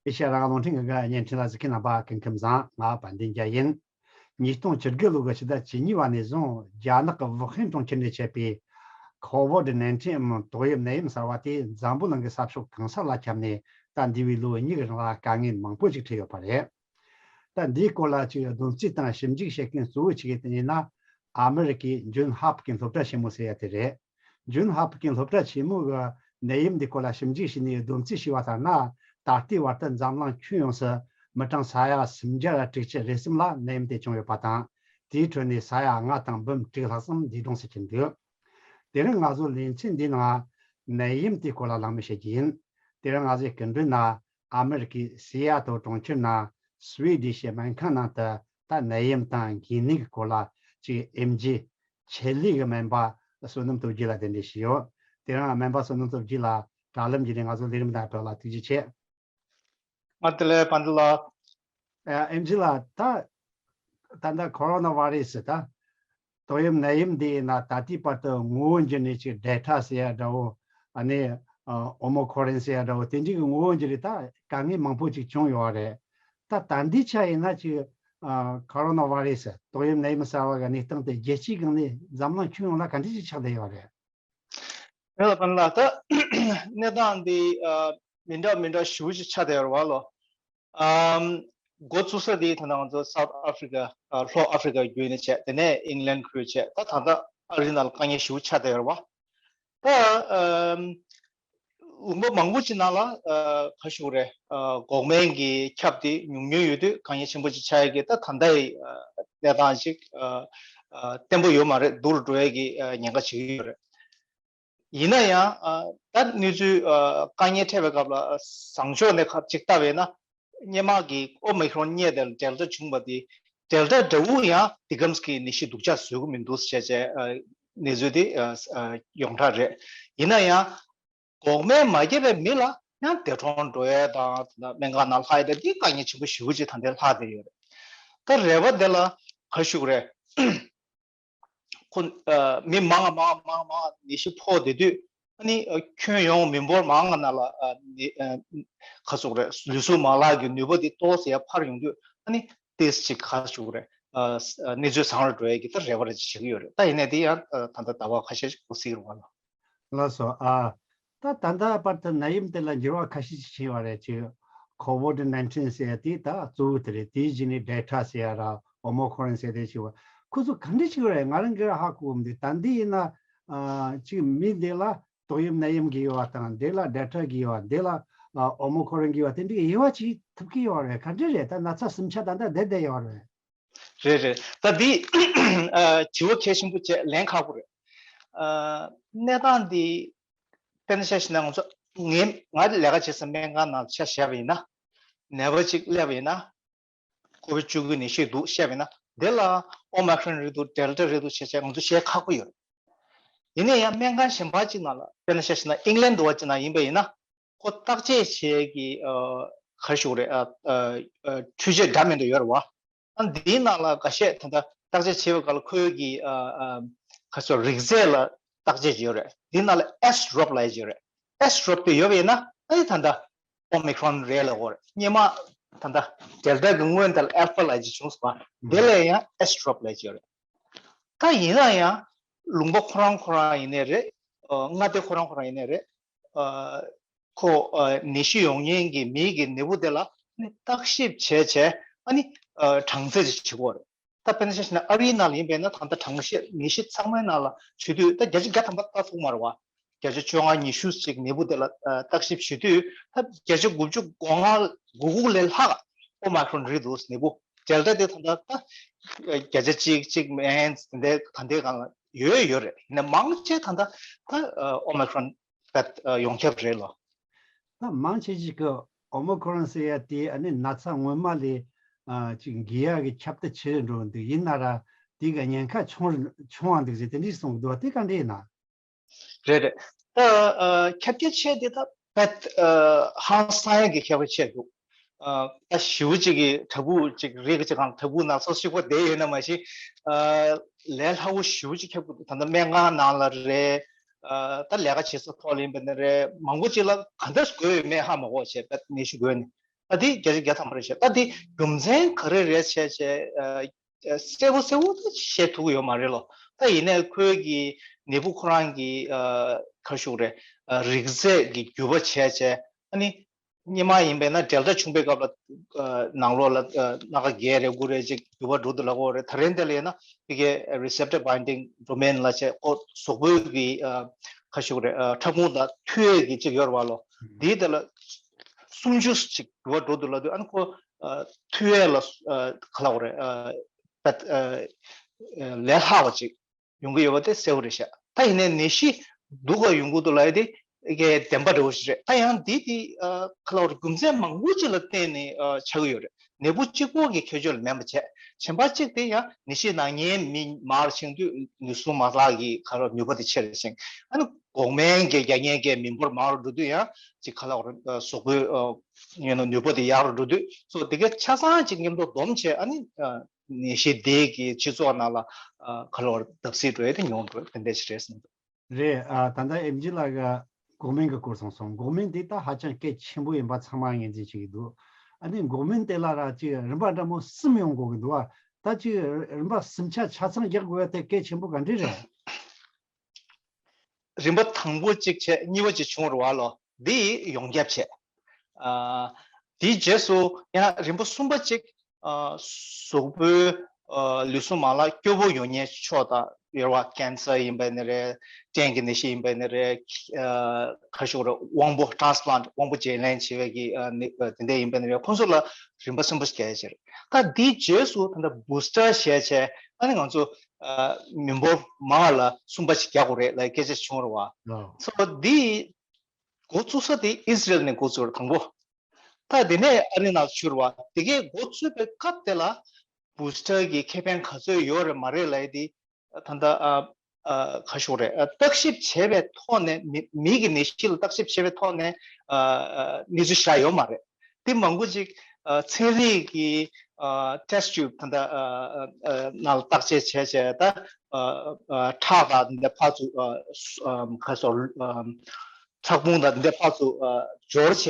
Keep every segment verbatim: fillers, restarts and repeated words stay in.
ཨེ་ཤ་ཡ་རང་དབང་རླུང་འཕྲིན་ཁང་གི་བརྙན་འཕྲིན་ལ་གཟིགས་མཁན་རྣམ་པ་སྐུ་ཁམས་བཟང་། ང་དཔལ་ལྡན་རྒྱལ་ཡིན། ཉིས་སྟོང་བཅུ་དགུ་ལོ་གི་ཕྱི་ཟླ་བཅུ་གཉིས་པ་ནས་བཟུང་རྒྱ་ནག་གི་ཝུ་ཧན་གྲོང་ཁྱེར་ནས་མཆེད་པའི་ཁོ་ཝིད་ནན་ཏིན་ཏོགས་དབྱིབས་ནད་ཡམས་གསར་བ་དེས་འཛམ་བུ་གླིང་གི་ས་ཕྱོགས་གང་ས་ལ་ཁྱབ་ནས། ད་འདས་པའི་ལོ་གཉིས་ཀྱི་རིང་ལ་དཀའ་ངལ་མང་པོ་ཞིག་འཕྲད་ཡོད་པ་རེད། ད་འདིའི་སྐོར་ལ་ཅིག་བསྡོམས་རྩིས་དང་ཞིབ་འཇུག་བྱེད་མཁན་གཙོ་བོ་གཅིག་གི་སྟེང་ཡིན་ན། ཨ་མི་རི་ཀའི་ཇོན་ཧོབ་ཀིན་སློབ་གྲྭ་ཆེན་མོ་ཟེར་ཡ་དེ་རེད། ཇོན་ཧོབ་ཀིན་སློབ་གྲྭ་ཆེན་མོ་གི་ནད་ཡམས་འདི་སྐོར་ལ་ཞིབ་འཇུག་བྱས་ནས་བསྡོམས་རྩིས་བྱས་པ་ལྟར་ན། ད་ལྟའི་བར་དུ་འཛམ་གླིང་ཁྱོན་ཡོངས་སུ་མི་གྲངས་ས་ཡ་སུམ་བརྒྱ་དྲུག་ཅུ་རེ་གསུམ་ལ་ནད་ཡམས་དེ་བྱུང་ཡོད་པ་དང་། དེའི་ཁྲོད་ནས་ས་ཡ་ལྔ་དང་འབུམ་དྲུག་ལྷག་ཙམ་འདས་གྲོངས་སུ་ཕྱིན་འདུག་དེ་རིང་ང་ཚོ་ལེ་ཚན་འདིའི་ནང་ནད་ཡམས་དེའི་སྐོར་ལ་གླེང་མོལ་བྱེད་རྒྱུ་ཡིན། དེ་རིང་ང་ཚོའི་སྐུ་མགྲོན་ན་ཨ་མི་རི་ཀའི་སི་ཨ་ཏོ་གྲོང་ཁྱེར་ནང་སུའེ་ཌི་ཤི་སྨན་ཁང་ནང་དུ་ད་ནད་ཡམས་དང་གཞོན་ནུའི་སྐོར་ལ་ཅིག་ཨེམ་ཆི་ཆེད་ལས་ཀྱི་སྨན་པ་བསོད་ནམས་སྟོབས་རྒྱལ་ལ་གདན་འདྲེན་ཞུས་ཡོད། དེ་རིང་སྨན་པ་བསོད་ནམས་སྟོབས་རྒྱལ་ལ་དྲ་ལམ་བརྒྱུད་ནས་ང་ཚོ་ལས་རིམ་དང་འབྲེལ་བ་ཐུགས་རྗེ་ཆེ། ང་དེ་ལས་བན་དེ་ལ། ཨེམ་ཆི་ལགས། ད་ད་ལྟ་ཁོ་རོ་ན་ཝ་རི་སི་ད་ཏོགས་དབྱིབས་ནད་ཡམས་འདི་ཡིན་ན། ད་ལྟའི་བར་དུ་ངོ་བོ་འགྱུར་ནས་ཅིག་ཌེལ་ཊ་ཟེར་ཡ་འདྲ་བོ། ཨ་ནི་ཨོ་མི་ཁོ་རོན་ཟེར་ཡ་འདྲ་བོ། དེ་འདྲའི་གི་ངོ་བོ་འགྱུར་རེད། ད་དཀའ་ངལ་མང་པོ་ཅིག་བྱུང་ཡོད་རེད། ད་ད་ལྟའི་ཆ་ཡིན་ན་ཅིག་ཁོ་རོ་ན་ཝ་རི་སི་ཏོགས་དབྱིབས་ནད་ཡམས་གསར་བ་གི་གནས་སྟངས་དེ་རྒྱལ་སྤྱིའི་སྒང་ནས་འཛམ་གླིང་ཁྱོན་ཡོངས་ལ་ག་འདྲ་ཅིག་ཆགས་བསྡད་ཡོད་རེད། རེད་ལ་ཕན་ལ་ད་གནས་སྟངས་འདི་མི་འདྲ་མི་འདྲ་ཞེ་པོ་ཅིག་ཆགས་བསྡད་ཡོད་རེད་བ་ལོ། ཨམ། འགོ་བཙུགས་ས་དེ་ད་ལྟ་ང་ཚོ་སའུ་ཐི་ཨ་ཧྥི་རི་ཀ། ལྷོ་ཨ་ཧྥི་རི་ཀ་བརྒྱུད་ནས་བྱས། དེ་ནས་ཨིང་ལན་ཁུལ་བྱས། ད་ད་ལྟ་ཨ་རི་ནང་ལ་དཀའ་ངལ་ཞེ་པོ་ཆགས་བསྡད་ཡོད་རེད་བ། ད་ཨམ། ལུང་པ་མང་པོ་ཅིག་ནང་ལ་ཨ་ག་ཞུ་རེད། ཨ་འགོག་སྨན་གྱི་ཁྱབ་དེ་ཉུང་ཉུང་ཡོད་དུས་དཀའ་ངལ་ཆེན་པོ་ཅིག་ཆགས་ཡོད་ཀྱི། ད་ད་ལྟའི་ཨ་གནས་སྟངས་ཅིག་ཨ་ཨ་བརྟན་པོ་ཡོད་མ་རེད། སྡུག་རུ་འགྲོ་ཡས་ཀྱི་ཨ་ཉེན་ཁ་ཅིག་ཡོད་རེད། ཡིན་ན་ཡང་ཨ་ད་གནས་ཚུལ་ཨ་དཀའ་ངལ་འཕྲད་པའི་སྐབས་ལ་ཨ་བཟང་ཕྱོགས་ནས་ཁ་ཅིག་ལྟ་བས་ན། སྔོན་མ་གི་ཨོ་མི་ཁྲོན་རྙེད་དེ་ལ་ཌེལ་ཊ་བྱུང་བ་དེ། ཌེལ་ཊ་འདྲ་བོ་ཡང་འདི་གམ་གི་ནད་གཞི་སྡུག་ཅག་བཟོ་གི་མི་འདུག་ཟེར་བྱས་ཨ་གནས་ཚུལ་དེ་ཨ་ཨ་ཡོངས་གྲགས་རེད། ཡིན་ན་ཡང་འགོག་སྨན་མ་བརྒྱབ་པའི་མི་ལ་ཡང་འདས་གྲོངས་འགྲོ་ཡས་དང་། སྨན་ཁང་ནང་ལྷག་ཡས་དང་། འདི་དཀའ་ངལ་ཆེན་པོ་ཞེ་པོ་ཅིག་ད་ལྟ་ལྷག་བསྡད་ཡོད་རེད། ད་རེ་བ་འདི་ལ་ག་ཞུ་དགོས་རེད། ཁོ་ཨ་མི་མང་ང་མང་ང་མང་ང་མང་ང་ནད་གཞི་ཕོག་བསྡད་དུས། ཨ་ནི་ཨ་ཁྱོན་ཡོངས་མི་འབོར་མང་ང་ནང་ལ་ཨ་ནི་ཨ་ག་ཟེར་དགོས་རེད། ལུས་ཟུངས་མ་ལག་གི་ནུས་པ་དེ་ཏོག་ཙམ་ཡར་འཕར་ཡོང་དུས། ཨ་ནི་ཏོག་ཙམ་ཅིག་ག་ཟེར་དགོས་རེད། ཨ་ཨ་གནས་ཚུལ་བཟང་རུ་འགྲོ་ཡས་ཀྱི་ད་རེ་བ་རེ་ཅིག་བྱེད་ཀྱི་ཡོད་རེད། ད་ཡིན་ནའི་དེ་ཡང་ཨ་ད་ལྟ་ཟླ་བ་ཁ་ཤས་ཤིག་འགོར་སྲིད་ཀྱི་རེད་བ་ལ། ལགས་སོ། ཨ་ད་ད་ལྟ་བར་དུ་ནད་ཡམས་དེ་ལ་འགྱུར་བ་ཁ་ཤས་ཤིག་ཕྱིན་པ་རེད། ཅིག་ཁོ་ཝིད་ནན་ཏིན་ཟེར་ཡ་དེ་ད་གཙོ་བོ་དེ་རེད། དེའི་རྗེས་ནས་ཌེལ་ཊ་ཟེར་ཡ་ར་ཨོ་མི་ཁོ་རོན་ཟེར་དེ་ཞིག་བ། ཁོ་ཚོ་ག་འདྲ་ཞིག་རེད། ང་རང་གིས་ཧ་གོ་མི་འདུག་ད་འདི་ཡིན་ན་ཨ་ཅིག་མི་འདི་ལ་ཏོགས་དབྱིབས་ནད་ཡམས་ཀྱི་དབྱེ་བ་དང་། འདི་ལ་ཌེལ་ཊ་གི་དབྱེ་བ། འདི་ལ་ཨ་ཨོ་མི་ཁོ་རོན་གྱི་དབྱེ་བ། དེ་འདྲའི་དབྱེ་བ་ཕྱེ་ཐུབ་ཀྱི་ཡོད་རེད། ག་འདྲ་རེད། ད་ན་ཚ་སུམ་ཆ་ད་ལྟ་བསྡད་བསྡད་ཡོད་རེད། རེད་རེད། ད་འདི་ཨ་དྲི་བ་གལ་ཆེན་པོ་བྱས། ལན་ཁག་པོ་རེད། ཨ་གནས་སྟངས་འདི་དཔེར་ན་ཆ་བཞག་ན། ང་ཚོ་ངས་ང་ལས་ཀ་བྱེད་ས་སྨན་ཁང་ནང་ཆ་བཞག་པ་ཡིན་ན། ནད་པ་གཅིག་སླེབས་པ་ཡིན་ན། ཀོ་བིད་བཅུ་དགུ་ནད་གཞི་འདུག་བཤད་པ་ཡིན་ན། འདི་ལ་ཨོ་མི་ཁྲོན་རེད་འདུག་ཌེལ་ཊ་རེད་འདུག་བྱས་བྱས་ང་ཚོ་བཤད་ཁག་པོ་ཡོད་རེད། ཡིན་ན་ཡང་སྨན་ཁང་གཞན་པ་གཅིག་ནང་ལ། དཔེར་ན་ཆ་བཞག་ན་ཨིང་ལན་འདྲ་བ་གཅིག་ནང་ཡིན་པ་ཡིན་ན། ཁོ་བརྟག་དཔྱད་བྱེད་ཀྱི་ཨ་ག་རེ་ཞུ་དགོས་རེད། ཨ་ཨ་ཨ་འཕྲུལ་ཆས་འདྲ་མི་འདྲ་ཡོད་རེད་བ། ཨ་འདིའི་ནང་ལ་འགའ་ཤས་ད་ལྟ་བརྟག་དཔྱད་བྱེད་པའི་སྐབས་ལ་ཁོའི་གི་ཨ་ཨ་ག་ཚོད་རིགས་རྫས་ལ་བརྟག་དཔྱད་བྱེད་ཡོད་རེད། འདིའི་ནང་ལ་ཨེས་ཌོབ་ལབ་ཡ་ཅིག་ཡོད་རེད། ཨེས་ཌོབ་དེ་ཡོད་པ་ཡིན་ན། ཨ་ནི་ད་ལྟ་ཨོ་མི་ཁྲོན་རེད་ལབ་དགོས་རེད། སྔོན་མ་ད་ལྟ་ཌེལ་ཊ་གི་སྔོན་དེ་ལ་ཨལ་ཕ་ལབ་ཡ་ཅིག་བྱུང་སོང་བ། དེ་ལ་ཡང་ཨེས་ཌོབ་ལབ་ཡ་ཅིག་ཡོད་རེད། ད་ཡིན་ན་ཡང་ལུང་པ་ཁོ་རང་ཁོ་རང་ཡིན་ནའི་རེད། ཨ་མངའ་སྡེ་ཁོ་རང་ཁོ་རང་ཡིན་ནའི་རེད། ཨ་ཁོ་ཨ་ནད་གཞི་ཡོང་མཁན་གྱི་མི་གི་ནད་འབུ་དེ་ལ་ནི་བརྟག་ཞིབ་བྱས་བྱས། ཨ་ནི་ཨ་གྲངས་ཚད་ཅིག་བྱེད་དགོས་རེད། ད་དཔེར་ན་ཆ་བཞག་ན་ཨ་རིའི་ནང་ལ་ཡིན་པས་ན། ད་ལྟ་གྲངས་བཤེར་ནད་གཞི་ཚང་མའི་ནང་ལ་བྱེད་དུས་ད་བརྒྱ་ཆ་བརྒྱ་ཐམ་པ་ལྟ་ཐུབ་མ་རེད་བ། བརྒྱ་ཆ་བཅོ་ལྔ་ཉི་ཤུ་ཅིག་ནད་འབུ་དེ་ལ་ཨ་བརྟག་ཞིབ་བྱེད་དུས། ད་བརྒྱ་ཆ་དགུ་བཅུ་གོ་ལྔ་གོ་དགུ་ལས་ལྷག་ཨོ་མི་ཁྲོན་རེད་འདུག་ནད་འབུ། ཌེལ་ཊ་དེ་ད་ལྟ་ད་བརྒྱ་ཆ་གཅིག་གཅིག་མན་དེ་འདྲའི་ད་ལྟའི་སྒང་ལ་ཡོད་ཡོད་རེད། ཡིན་ན་མང་ཆེ་ད་ལྟ་ད་ཨོ་མི་ཁྲོན་ད་ཡོངས་ཁྱབ་རེད་ལོ། ད་མང་ཆེ་ཞིག་གིས་ཨོ་མི་ཁྲོན་ཟེར་ཡ་དེ་ཨ་ནི་ན་ཚ་སྔོན་མ་ལས་ཨ་ཅིག་འགོས་ཡ་གི་ཁྱབ་གདལ་ཆེ་རུ་འགྲོ་འདུག་ཡིན་ན་ར་དེ་གི་ཉེན་ཁ་ཆུང་རུ་ཆུང་བ་འདུག་ཟེར་དེ་འདྲ་གསུང་གི་འདུག་དེ་ག་འདྲ་ཡིན་ན། རེད་རེད། ད་ཨ་ཁྱབ་གདལ་ཆེ་དེ་ད་དཔེ་ཨ་ཧང་སང་ཡ་གི་ཁྱབ་གདལ་ཆེ་འདུག་ཨ་ད་ཞེ་པོ་ཅིག་གི་བྲག་ཕུག་ཅིག་རི་གི་ཅིག་སྒང་བྲག་ཕུག་ནགས་ཚལ་ཞིག་པོ་བསྡད་ཡོད་ན་མ་གཞི། ཨ་ལས་སླ་པོ་ཞེ་པོ་ཅིག་ཁྱབ་གི་འདུག་ད་ལྟ་སྨན་ཁང་ནང་ལ་རེད། ཨ་ད་ལས་ཀ་བྱེད་ས་ཐོག་ལ་ཡིན་པ་ན་རེད། མང་པོ་ཅིག་ལ་ག་འདྲ་འགོས་ཡོད་མེད་ཧ་མ་གོ་བྱས། དཔེ་ནད་གཞི་འགོས་ནས། ད་དེ་བརྒྱ་ཆ་བརྒྱ་ཐམ་པ་རེད་ཤག་ད་དེ་རྒྱུ་མཚན་ག་རེ་རེད་བྱས་བྱས། གསལ་པོ་གསལ་པོ་ད་བཤད་ཐུབ་ཀྱི་ཡོད་མ་རེད་ལོ། ད་ཡིན་ནའི་ཁོའི་གི་ནད་འབུ་ཁོ་རང་གི་ག་ཞུ་རེད། རིགས་རྫས་ཀྱི་འགྱུར་བ་བྱས་བྱས། ཨ་ནི་སྔོན་མ་ཡིན་པས་ན་ཌེལ་ཊ་བྱུང་པའི་སྐབས་ལ་ནང་ལོགས་ལ་སྣ་ཁ་བརྒྱད་རེ་དགུ་རེ་ཅིག་འགྱུར་བ་འགྲོ་འདུག་ལབ་ཀྱི་ཡོད་རེད། ད་རེས་འདི་ལ་ཡིན་ན་དེ་གའི་receptor binding domain ལབ་བྱས་ཁོ་གཟུགས་པོའི་གི་ག་ཞུ་རེད། ཁྲག་ཁུང་དང་ཐུན་ཡས་ཀྱི་ཅིག་ཡོད་རེད་བ་ལོ། དེའི་དེ་ལ་སུམ་ཅུ་ཅིག་འགྱུར་བ་འགྲོ་འདུག་ལབ་དུས། ཨ་ནི་ཁོ་ཐུན་ཡས་ལ་ག་ལབ་དགོས་རེད། ལས་སླ་བ་ཅིག་ཡོང་གི་ཡོད་པ་དེ་གསལ་པོ་རེད་ཤག་ད་ཡིན་ནའི་ནད་གཞི་སྡུག་ག་ཡོང་གི་འདུག་ལབ་ཡ་དེ་གའི་བདེན་པ་འདྲ་བོ་ཞིག་རེད། ད་ཡང་འདི་དེ་ག་ལབ་དགོས་རེད། རྒྱུ་མཚན་མང་པོ་ཅིག་ལ་བརྟེན་ནས་ཆགས་ཀྱི་ཡོད་རེད། ནད་འབུ་གཅིག་པོ་གི་ཁྱད་ཆོས་ལ་མིན་པ་བྱས། གཞན་པ་གཅིག་དེ་ཡང་ནད་གཞི་ན་མཁན་མི་མང་རུ་ཕྱིན་དུས་ལུས་ཟུངས་མ་ལག་གི་ག་ལབ་ནུས་པ་དེ་ཆེ་རུ་ཕྱིན། ཨ་ནི་འགོག་སྨན་གྱི་རྒྱག་མཁན་གྱི་མི་འབོར་མང་རུ་འགྲོ་དུས་ཡང་ཅིག་ག་ལབ་དགོས་རེད། གཟུགས་པོའི་ཡང་ན་ནུས་པ་དེ་ཡག་རུ་འགྲོ་དུས། སོ་དེ་གའི་ཆ་ཚང་ཅིག་མཉམ་དུ་བསྡོམས་བྱས། ཨ་ནི་ནད་གཞི་དེ་གི་སྤྱི་ཚོགས་ནང་ལ་ག་ལབ་དགོས་རེད། བརྡབ་གསིག་འགྲོ་ཡ་དེ་ཉུང་འགྲོ་དེ་འདྲ་ཞིག་རེད་བསམ་འདུག་རེད། ཨ། ད་ལྟ་ཨེམ་ཆི་ལགས་ཀྱིས་འགོག་སྨན་གྱི་སྐོར་གསུངས་སོང་། འགོག་སྨན་དེ་ད་ཧ་ཅང་གལ་ཆེན་པོ་ཡིན་པ་ཚང་མ་ངོས་འཛིན་བྱེད་ཀྱི་འདུག་ཨ་ནི་འགོག་སྨན་དེ་ལ་ར་ཅིག་རིམ་པ་འདྲ་མོ་གསུམ་ཡོང་དགོས་ཀྱི་འདུག་ཨ། ད་ཅིག་རིམ་པ་གསུམ་ཆ་ཆ་ཚང་རྒྱག་དགོས་ཡ་དེ་གལ་ཆེན་པོ་ག་འདྲ་རེད། རིམ་པ་དང་པོ་གཅིག་བྱས། གཉིས་པ་གཅིག་བྱུང་བ་རེད་བ་ལོ། འདི་ཡོངས་ཁྱབ་བྱས། ཨ། དེའི་རྗེས་སུ་ཡང་རིམ་པ་གསུམ་པ་གཅིག་ཨ། གཟུགས་པོའི་ཨ། ལུས་ཟུངས་མ་ལག་སྐྱོ་པོ་ཡོང་མཁན་ཕྱོགས་དང་ཡོད་པ། ཀན་སར་ཡིན་པ་ནི་རེད། སྐྲན་གྱི་ནད་གཞི་ཡིན་པ་ནི་རེད། ཨ། ག་ཞུ་རེད། དབང་པོ་transplant དབང་པོ་བརྗེ་ལེན་བྱེད་པའི་གི་ཨ། ནི་ཨ། དེ་འདྲ་ཡིན་པ་ནི་རེད། ཁོང་ཚོ་ལ་རིམ་པ་གསུམ་པ་ཞིག་རྒྱག་ཡ་ཅིག་རེད། ད་དེའི་རྗེས་སུ་ད་ལྟ་booster བྱས་བྱས། ཨ་ནི་ང་ཚོ་ཨ། མི་འབོར་མང་བ་ལ་གསུམ་པ་ཞིག་རྒྱག་དགོས་རེད་ལབ་སྐད་ཆ་བྱུང་བ་རེད་བ། ལགས། so འདི་འགོ་བཙུགས་ས་དེ་ཨི་ཟི་རེལ་ནས་འགོ་བཙུགས་རེད། དང་པོ། ད་དེ་ནས་ཨ་རི་ནང་ཚུར་བ། དེ་གའི་འགོ་ཚུགས་པའི་སྐབས་དེ་ལ་booster གི་ཁེ་ཕན་ག་ཚོད་ཡོད་རེད་མ་རེད་ལབ་ཡ་དེ་ད་ལྟ་ཨ། ཨ། ག་ཞུ་རེད། ཨ། བརྟག་ཞིབ་བྱས་པའི་ཐོག་ནས། མི་མི་གི་ནད་གཞི་ལ་བརྟག་ཞིབ་བྱས་པའི་ཐོག་ནས་ཨ། ཨ། གནས་ཚུལ་བཞག་ཡོད་མ་རེད། དེ་མང་པོ་ཅིག་ཨ། ཚན་རིག་གི་ཨ། test tube ད་ལྟ་ཨ། ཨ། ནང་ལ་བརྟག་དཔྱད་བྱས་བྱས། ད་ཨ། ཨ། ཁྲག་དང་འདི་འདྲ་ཕར་ཚུར་ཨ། ཨ། ག་ཚོད་ཨ། ཁྲག་འབུམ་དང་འདི་འདྲ་ཕར་ཚུར་ཨ། སྦྱོར་བྱས་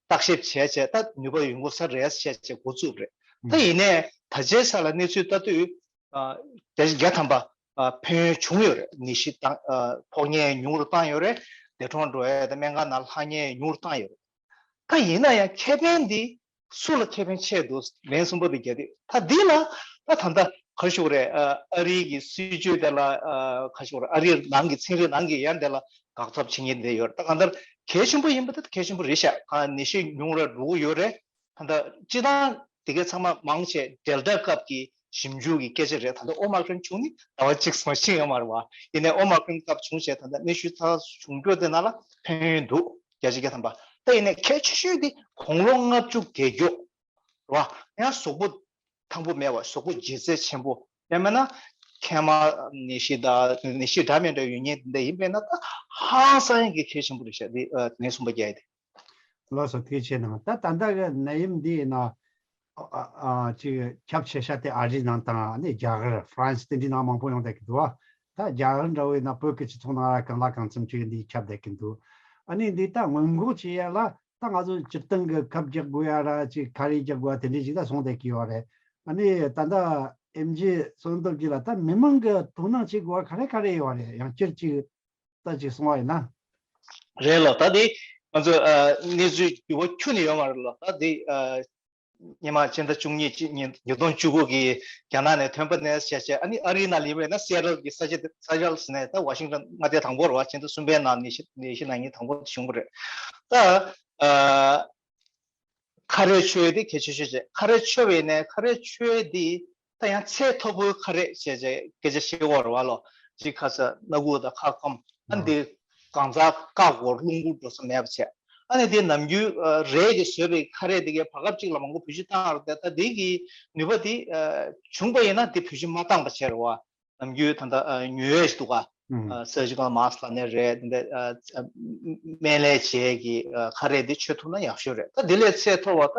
བརྟག་ཞིབ་བྱས་བྱས། ད་ནུས་པ་ཡོང་གི་ས་རེད་བྱས་བྱས་འགོ་བཙུགས་རེད། ད་ཡིན་ནའི་ད་ཆའི་ཆ་ལ་གནས་ཚུལ་ལྟ་དུས་ཨ། བརྒྱ་ཆ་བརྒྱ་ཐམ་པ་ཨ། ཕན་ཡོན་བྱུང་ཡོད་རེད། ནད་གཞི་བཏང་ཨ། ཕོག་མཁན་ཉུང་རུ་བཏང་ཡོད་རེད། འདས་གྲོངས་འགྲོ་ཡ་དང་སྨན་ཁང་ནང་ལྷག་མཁན་ཉུང་རུ་བཏང་ཡོད་རེད། ད་ཡིན་ན་ཡང་ཁེ་ཕན་འདི་སུ་ལ་ཁེ་ཕན་ཆེ་འདུག་ལན་གསུམ་པ་དེ་རྒྱག་དུས། ད་འདི་ལ་ད་ད་ལྟ་ག་རེ་ཞུ་དགོས་རེད། ཨ། ཨ་རིའི་གི་སྲིད་ཇུས་དེ་ལ་ཨ། ག་རེ་ཞུ་དགོས་རེད། ཨ་རིའི་ནང་གི་ཚན་རིག་ནང་གི་ཡང་དེ་ལ་དགག་ཐབས་བྱེད་མཁན་དེ་ཡོད་རེད། ད་གང་ལྟར་གལ་ཆེན་པོ་ཡིན་པ་དེ་གལ་ཆེན་པོ་རེད་ཤག་ག་ནད་གཞི་ཉུང་རུ་འགྲོ་གི་ཡོད་རེད། ད་ལྟ་སྤྱིར་བཏང་དེ་གའི་ཚང་མ་མང་ཆེ་ཌེལ་ཊ་སྐབས་ཀྱི་ཞིབ་འཇུག་གི་སྐད་ཆ་རེད། ད་ལྟ་ཨོ་མ་ཀྲོན་བྱུང་ནས་ཟླ་བ་གཅིག་ཙམ་ཕྱིན་ཡོད་མ་རེད་བ། ཡིན་ནའི་ཨོ་མ་ཀྲོན་སྐབས་བྱུང་བྱས་ད་ལྟ་གནས་ཤུལ་ཚ་བྱུང་རྒྱུ་དེ་ནང་ལ་ཕན་ཡོན་འདུག་བརྒྱ་ཆ་བརྒྱ་ཐམ་པ། ད་ཡིན་ནའི་གལ་ཆེ་ཤོས་དེ་དགུང་ལོ་ལྔ་བཅུ་བརྒལ་རྒྱུ་རེད་བ། ཡང་གཟུགས་པོ་ཐང་པོ་མེད་པ། གཟུགས་པོ་ལྗིད་ཚད་ཆེན་པོ། ཡང་མིན་ན་མཁལ་མ་ནད་གཞི་དང་ནད་གཞི་འདྲ་མི་འདྲ་ཡོད་མཁན་དེ་འདྲ་ཡིན་པས་ན། ད་ཧང་སང་ཡག་གི་གལ་ཆེན་པོ་རེད་ཤག་དེ་ཨ། ནད་གསུམ་པ་རྒྱག་ཡ་དེ། ལགས་སོ། ཐུགས་རྗེ་གནང་། ད་ད་ལྟ་གི་ནད་ཡམས་འདི་ཡིན་ན་ཨ། ཨ། ཅིག་ཁྱབ་ཆེ་ཤོས་དེ་ཨ་རིའི་ནང་དང་། ཨ་ནི་རྒྱ་གར་ཧྥ་རན་སི་དེ་འདྲའི་ནང་མང་པོ་ཡོང་བསྡད་ཀྱི་འདུག་བ། ད་རྒྱ་གར་འདྲ་བོ་ཡིན་ན་བོད་ཀྱི་སྤྱི་ཚོགས་ནང་ལ་གང་ལ་གང་འཚམ་ཅིག་འདི་ཁྱབ་བསྡད་ཀྱི་འདུག་ཨ་ནི་འདི་ད་སྔོན་འགོག་བྱེད་ཡ་ལ་ད་ང་ཚོ་སྤྱིར་བཏང་གི་ཁབ་རྒྱག་དགོས་ཡ་ར་ཅིག་ཁ་རས་རྒྱག་དགོས་ཡ་དེ་འདྲའི་ཅིག་ད་སོང་བསྡད་ཀྱི་ཡོད་རེད། ཨ་ནི་ད་ལྟ་ཨེམ་ཆི་བསོད་ནམས་སྟོབས་རྒྱལ་ལགས། ད་མི་མང་གི་དོ་སྣང་བྱེད་དགོས་པ་ག་རེ་ག་རེ་ཡོད་རེད། ཡང་སྤྱིར་ཅིག་ད་ཅིག་གསུང་བ་ཡིན་ན། རེད་ལགས། ད་དེ་ང་ཚོ་ཨ། གནས་ཚུལ་འགྱུར་བ་ཁྱོན་ནས་ཡོད་མ་རེད་ལགས། ད་དེ་ཨ། སྔོན་མ་ཕྱི་ཟླ་བཅུ་གཉིས་ཉིས་ཉིས་སྟོང་བཅུ་དགུ་གི་རྒྱ་ནག་ནས་ཐོན་པ་ནས་བྱས་བྱས། ཨ་ནི་ཨ་རིའི་ནང་ལ་ཡིན་པ་ཡིན་ན་སི་ཨེ་ཊལ་གྱི་ས་ཆ་དེ། སི་ཨེ་ཊལ་ཟེར་ནས་ད་ཝ་ཤིང་ཊོན་མངའ་སྡེ་དང་པོ་རེད་བ། ཕྱི་ཟླ་གསུམ་པའི་ནང་ནད་གཞི་ནད་གཞི་ནད་ཡམས་དང་པོ་བྱུང་བ་རེད། ད་ཨ། ཁ་རས་མཆོད་ཡ་དེ་གལ་ཆེ་ཤོས་བྱས། ཁ་རས་མཆོད་པ་ཡིན་ནའི་ཁ་རས་མཆོད་ཡ་དེ་ད་ཡང་ཚད་མཐོ་པོའི་ཁ་རས་བྱས་བྱས་སྐད་ཆ་བཤད་ཀྱི་ཡོད་རེད་བ་ལོ། གཅིག་ཁ་ས་སྣ་ཁུག་དང་ཁ་སྐོམ། ཨ་ནི་དེ་གང་ཟག་བཀག་འགོག་རླུང་འགུག་འགྲོ་ས་མེད་པ་བྱས། ཨ་ནི་དེ་ནམ་རྒྱུན་ཨ། རས་ཀྱིས་བཟོས་པའི་ཁ་རས་དེ་གའི་བར་སྐབས་གཅིག་ལ་མང་པོ་བེད་སྤྱོད་བཏང་ཡོད་རེད་དེ། ད་དེ་གི་ནུས་པ་དེ་ཨ། བྱུང་པ་ཡིན་ན་དེ་བེད་སྤྱོད་མ་བཏང་པ་བྱས་རེད་བ། ནམ་རྒྱུན་ད་ལྟ་ཨ། ཉོ་ཡས་ཞིག་འདུག་ག་ཨ། སར་ཇི་ཀལ་མཱ་སི་ལབ་ནའི་རེད། འདི་འདྲ་ཨ། སྨན་ལས་བྱེད་ཀྱི་ཨ། ཁ་རས་འདི་མཆོད་ཐུབ་ན་ཡག་ཤོས་རེད། ད་འདི་ལས་ཚད་མཐོ་བ་ད་ད་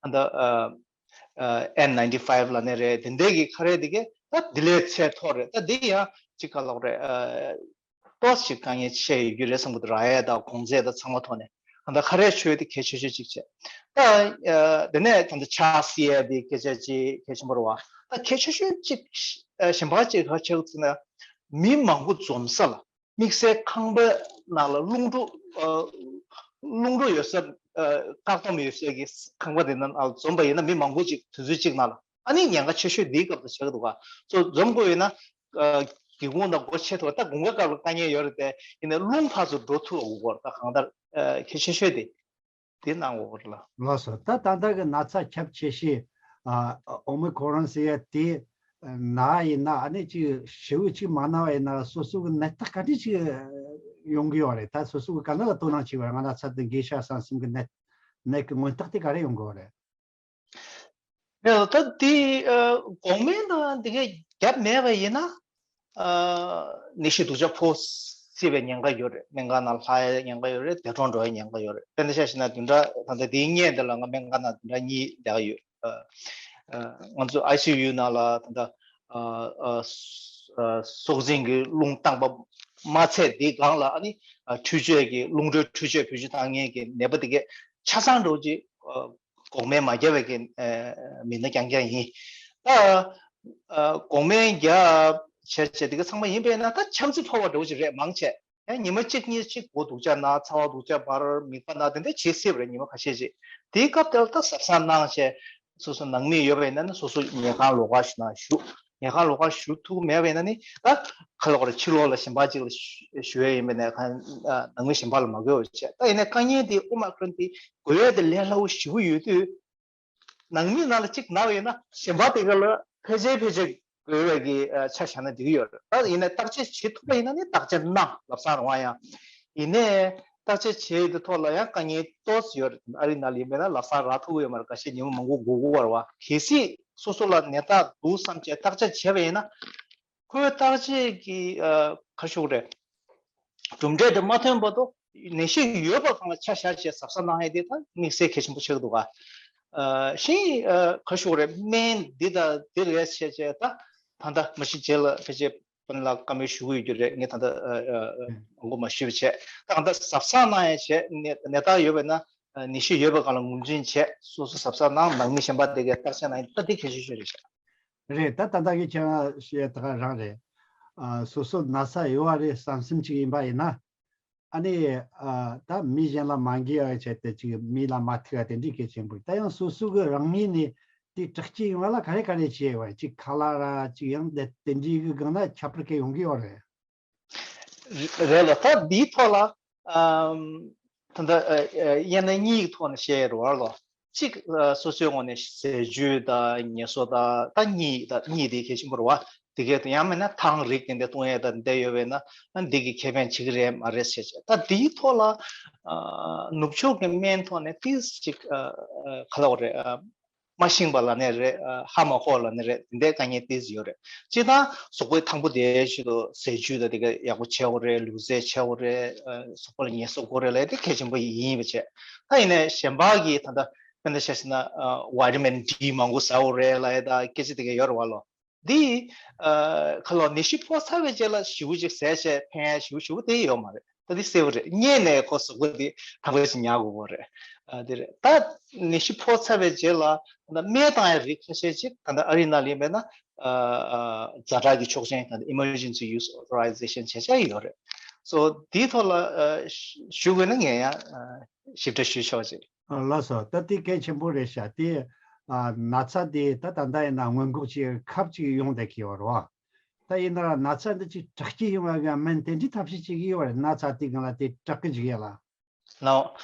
ལྟ་ཨ། ཨ། ཨེན་ནའིན་ཊི་ཕའིབ་ལབ་ནའི་རེད། དེ་འདྲའི་གི་ཁ་རས་འདི་གས་ད་འདི་ལས་ཚད་མཐོ་རེད། ད་འདི་ཡང་ཅིག་ག་ལབ་རེད། ཨ། ཏོག་ཙམ་དཀའ་ངལ་ཆེ་ཡོད་རྒྱུ་རེད་བསམ་གྱི་འདུག་རག་ཡས་དང་གོང་ཚད་དང་ཚང་མ་ཐོག་ནས། ད་ལྟ་ཁ་རས་མཆོད་དེ་གལ་ཆེ་ཤོས་གཅིག་བྱས། ད་ཨ་དེ་ནས་ད་ལྟ་ཕྱག་བསིལ་ཡས་དེ་སྐད་ཆ་གཅིག་གལ་ཆེན་པོ་རེད་བ། ད་གལ་ཆེ་ཤོས་གཅིག་ཨ་གཞན་པ་གཅིག་ག་ཆགས་ཟེར་ན། མི་མང་པོ་འཛོམས་ས་ལ། དམིགས་བསལ་ཁང་པ་ནང་ལ་རླུང་འགྲོ་ཨ་རླུང་འགྲོ་ཡོད་ས་ཨ་བཀག་སྡོམ་ཡོད་ས་གི་ཁང་པ་དེ་ནང་ལ་འཛོམས་པ་ཡིན་ན། མི་མང་པོ་ཅིག་དུས་ཚོད་གཅིག་ནང་ལ། ཨ་ནི་ཉེན་ཁ་ཆེ་ཤོས་འདིའི་སྐབས་སུ་ཆགས་འདུག་ག་ཚོ་འཛོམས་དགོས་ཡོད་ན་ཨ་སྒེའུ་ཁུང་དང་སྒོ་ཕྱེ་ཐུབ་པ། ད་དགུན་ཁ་སྐབས་ལ་དཀའ་ངལ་ཡོད་རེད་དེ། ཡིན་ནའི་རླུང་ཕར་ཚུར་འགྲོ་ཐུབ་དགོས་རེད། ད་གང་ལྟར་ཨ་གལ་ཆེ་ཤོས་དེ། དེ་གནང་དགོས་རེད་ལ། ལགས་སོ། ད་ད་ལྟ་གི་ན་ཚ་ཁྱབ་ཆེ་ཤོས་ཨ་ཨོ་མི་ཁོ་རོན་ཟེར་ཡ་དེ་ན་ཡིན་ན། ཨ་ནི་ཅིག་ཞེ་པོ་ཅིག་མ་ན་བ་ཡིན་ན། སོ་སོ་གི་ནད་རྟགས་ག་འདྲ་ཅིག་ཡོང་གི་ཡོད་རེད། ད་སོ་སོ་གི་ག་ན་ལ་དོ་སྣང་བྱེད་པ་ང་ན་ཚ་དེ་འགོས་ཤག་བསམ་བསམ་གི་ནད་ནད་ཀྱི་མངོན་རྟགས་དེ་ག་རེ་ཡོང་གི་ཡོད་རེད། ཡང་ད་དེ་ཨ་འགོག་སྨན་དང་དེ་ག་བརྒྱབ་མེད་པ་ཡིན་ན། ཨ་ནད་གཞི་སྡུག་ཅག་ཕོག་སྲིད་པའི་ཉེན་ཁ་ཡོད་རེད། སྨན་ཁང་ནང་ལྷག་ཡའི་ཉེན་ཁ་ཡོད་རེད། འདས་གྲོངས་འགྲོ་ཡའི་ཉེན་ཁ་ཡོད་རེད། དཔེར་ན་ཆ་བཞག་ན་བདུན་ཕྲག་ད་ལྟ་དེའི་སྔོན་དེ་ལ་ང་སྨན་ཁང་ནང་བདུན་ཕྲག་གཉིས་བསྡད་ཡོད། ཨ་ཨ་ང་ཚོ་ཨའི་སི་ཡུ་ནང་ལ་ད་ལྟ་ཨ་ཨ་སྲོག་འཛིན་གྱི་རླུང་བཏང་པ་མ་ཚད། དེའི་སྒང་ལ་ཨ་ནི་ཨ་འཕྲུལ་ཆས་ཀྱི་རླུང་འཕྲུལ་འཕྲུལ་ཆས་བེད་སྤྱོད་བཏང་མཁན་གྱི་ནད་པ་དེ་གས་ཆ་ཚང་འགྲོ་ཅིག་ཨ་འགོག་སྨན་མ་བརྒྱབ་པའི་གི་ཨ་མི་སྣ་རྐྱང་རྐྱང་ཡིན། ད་ཨ་འགོག་སྨན་བརྒྱབ་བྱས་བྱས་དེ་ག་ཚང་མ་ཡིན་པས་ན། ད་ཆམ་ཚད་མཐོ་བ་འདྲ་བོ་ཅིག་རེད། མང་ཆེ་ཡང་ཉི་མ་གཅིག་གཉིས་ཅིག་མགོ་སྡུག་ཅག་ན། ཚ་བ་སྡུག་ཅག་འབར། མིད་པ་ན། དེ་འདྲ་བྱེད་སྲིད་པ་རེད། ཉི་མ་ཁ་ཤས་ཅིག་དེའི་སྐབས་དེ་ལ་ད་གཟབ་གཟབ་གནང་བྱས། སོ་སོ་ནང་མི་ཡོད་པ་ཡིན་ན་ནི་སོ་སོ་ཉལ་ཁང་ལོགས་ཀ་ཞིག་ནང་བཞུགས། ཉལ་ཁང་ལོགས་ཀ་བཞུགས་ཐུབ་མེད་པ་ཡིན་ན་ནི། ད་ག་ལ་ག་ལ་ཕྱི་ལོགས་ལ་གཞན་པ་ཅིག་ལ་ཞུ་ཞུ་ཡས་ཡིན་པ་ནས་ཁ་ནང་མི་གཞན་པ་ལ་མ་འགོས་པ་བྱས། ད་ཡིན་ནའི་དཀའ་ངལ་དེ་ཨོ་མ་ཀྲོན་དེ་འགོས་ཡས་དེ་ལས་སླ་བོ་ཞེ་པོ་ཡོད་དུས། ནང་མི་ནང་ལ་གཅིག་ན་བ་ཡིན་ན་གཞན་པ་དེ་ག་ལ་ཕལ་ཆེར་ཕལ་ཆེར་འགོས་པའི་གི་ཨ་ཆ་བཞག་ན་འགྲིག་གི་ཡོད་རེད། ད་ཡིན་ནའི་བརྟག་དཔྱད་བྱེད་ཐུབ་པ་ཡིན་ན་ནི་བརྟག་དཔྱད་གནང་། ལབ་སང་རང་དབང་ཡང་ཡིན་ནའི་བརྟག་དཔྱད་བྱེད་ཡས་དེ་ཐོག་ལ་ཡང་དཀའ་ངལ་ཏོག་ཙམ་ཡོད་རེད། ཨ་རི་ནང་ལ་ཡིན་པས་ན་ལབ་སང་རག་ཐུབ་ཀྱི་ཡོད་མ་རེད། ཁ་ཤས་ཉི་མ་མང་པོ་སྒུག་དགོས་པ་རེད་བ། གལ་སྲིད་སོ་སོ་ལ་ནད་རྟགས་འདུག་བསམ་བྱས་བརྟག་དཔྱད་བྱས་པ་ཡིན་ན། ཁོའི་བརྟག་དཔྱད་ཀྱི་ཨ་ག་རེ་ཞུ་དགོས་རེད། གྲུབ་འབྲས་དེ་མ་ཐོན་བར་དུ་ནད་གཞི་ཡོད་པ་སྒང་ལ་ཆ་བཞག་བྱས་གཟབ་གཟབ་གནང་ཡས་དེ་ད་དམིགས་བསལ་གལ་ཆེན་པོ་ཆགས་ཀྱི་འདུག་ག་ཨ་གཞན་ཨ་ག་རེ་ཞུ་དགོས་རེད། སྨན་འདི་དང་འདི་རེད་བྱས་བྱས། ད་ད་ལྟ་མ་གཞི་རྗེས་ལ་ཕལ་ཆེར་དཔོན་ལ་བཀའ་མོལ་ཞུ་གི་ཡོད་རྒྱུ་རེད། ངས་ད་ལྟ་ཨ་ཨ་ཨ་མང་པོ་མ་ཞུས་པ་བྱས། ད་གང་ལྟར་གཟབ་གཟབ་གནང་ཡས་བྱས། ནད་ནད་རྟགས་ཡོད་པ་ཡིན་ན་ནད་གཞི་ཡོད་པ་སྒང་ལ་ངོས་འཛིན་བྱས། སོ་སོ་གཟབ་གཟབ་གནང་། ནང་མི་གཞན་པ་དེ་གས་བརྟག་དཔྱད་གནང་ཡས་ད་འདི་གལ་ཆེ་ཤོས་རེད་ཤག་རེད། ད་ད་ལྟ་གི་ཁྱེད་རང་བཤད་ད་ག་རང་རེད། ཨ་སོ་སོ་ན་ཚ་ཡོད་པ་རེད་བསམ་བསམ་ཅིག་ཡིན་པ་ཡིན་ན། ཨ་ནི་ཨ་ད་མི་གཞན་ལ་མ་འགོས་པའི་ཆེད་དུ་ཅིག་མི་ལ་མ་ཐུག་པ་དེ་འདྲའི་གལ་ཆེན་པོ་རེད། ད་ཡང་སོ་སོ་གི་རང་ངོས་ནས་དེ་དྲག་སྐྱེད་ཡོང་བ་ལ་ག་རེ་ག་རེ་བྱས་ཡོད་པ། ཅིག་ཁ་ལག་ར་ཅིག་ཡང་དེ་དེ་འདྲའི་གི་སྒང་ན་ཁྱད་པར་ག་ཡོང་གི་ཡོད་རེད། རེད་ལ། ད་འདིའི་ཐོག་ལ་ཨམ་ད་ལྟ་ཨ་ཨ་དབྱེ་ན་གཉིས་ཀྱི་ཐོག་ནས་བཤད་ཡོད་རེད་བ་ལོ། གཅིག་ཨ་སོ་སོའི་ངོས་ནས་ཟས་བཅུད་དང་ངལ་གསོ་དང་། ད་གཉིས་ད་གཉིས་དེ་གལ་ཆེན་པོ་རེད་བ། དེ་གས་ཡང་མིན་ན་ཐང་རིགས་དེ་འདྲ་བཏུང་ཡས་ད་འདི་ཡོད་པས་ན། ཨ་འདི་གིས་ཁེ་ཕན་བྱེད་ཀྱི་རེད་མ་རེད་ཟེར་བྱས། ད་འདིའི་ཐོག་ལ་ཨ་ནུབ་ཕྱོགས་ཀྱི་སྨན་ཐོག་ནས་ཏིས་ཅིག་ཨ་ཨ་ག་ལབ་དགོས་རེད། ཨ་མ་ཤེས་པ་ལབ་ནའི་རེད། ཨ་ཧ་མ་གོ་བ་ལབ་ནའི་རེད། དེ་འདྲའི་དཀའ་ངལ་ཏོག་ཙམ་ཡོད་རེད། སྤྱིར་བཏང་གཟུགས་པོའི་ཐང་པོ་དེའི་ཆེད་དུ་ཟས་བཅུད་དང་དེ་ག་ཡག་པོ་བྱེད་དགོས་རེད། ལུས་རྩལ་བྱེད་དགོས་རེད། ཨ་གཟུགས་པོ་ལ་ངལ་གསོ་དགོས་རེད་ལབ་ཡས་དེ་གལ་ཆེན་པོ་ཡིན་པ་བྱས། ད་ཡིན་ནའི་གཞན་པ་གི་ད་ལྟ་དཔེར་ན་ཆ་བཞག་ན་ཨ་ཝི་ཊ་མིན་ཌི་མང་པོ་ཟ་དགོས་རེད་ལབ་ཡས་ད་སྐད་ཆ་དེ་ག་ཡོད་རེད་བ་ལོ། འདི་ཨ་ཁ་ལོ་ནད་གཞི་ཕོག་ཚར་བའི་རྗེས་ལ་ཞེ་པོ་ཅིག་ཟས་བྱས་ཕན་ཡས་ཞེ་པོ་ཞེ་པོ་དེ་ཡོད་མ་རེད། ད་འདི་གསལ་པོ་རེད། སྔོན་ནས་ཁོ་གཟུགས་པོ་འདི་ཐང་པོ་ཞིག་ཉར་དགོས་པ་རེད། ཨ་འདི་རེད། ད་ནད་གཞི་ཕོག་ཚར་བའི་རྗེས་ལ་ད་སྨན་བཏང་ཡས་རིགས་ཁ་ཤས་ཅིག་ད་ལྟ་ཨ་རི་ནང་ལ་ཡིན་པས་ན་ཨ་ཨ་ཛ་དྲག་གི་ཆོག་མཆན་ད་ལྟ་Emergency Use Authorization བྱེད་འཆར་ཡོད་རེད། སོ་འདིའི་ཐོག་ལ་ཨ་ཞུ་དགོས་ན་ངས་ཡང་ཨ་ཞིབ་ཕྲ་ཞུས་ཆོག་ཅིག་ཨ་ལགས་སོ། ད་དེ་གལ་ཆེན་པོ་རེད་ཤག་དེ་ཨ་ན་ཚ་དེ་ད་ད་ལྟ་ཡིན་ན་སྔོན་འགོག་བྱེད་ཁབ་ཅིག་ཡོང་བསྡད་ཀྱི་ཡོད་རེད་བ། ད་ཡིན་ན་ན་ཚ་འདི་ཅིག་དྲག་སྐྱེད་ཡོང་བའི་སྨན་དེ་འདྲའི་ཐབས་ཤེས་བྱེད་ཀྱི་ཡོད་རེད། ན་ཚ་དེ་སྒང་ལ་དེ་དྲག་གི་འཇུག་ཡ་ལ། ལའོ།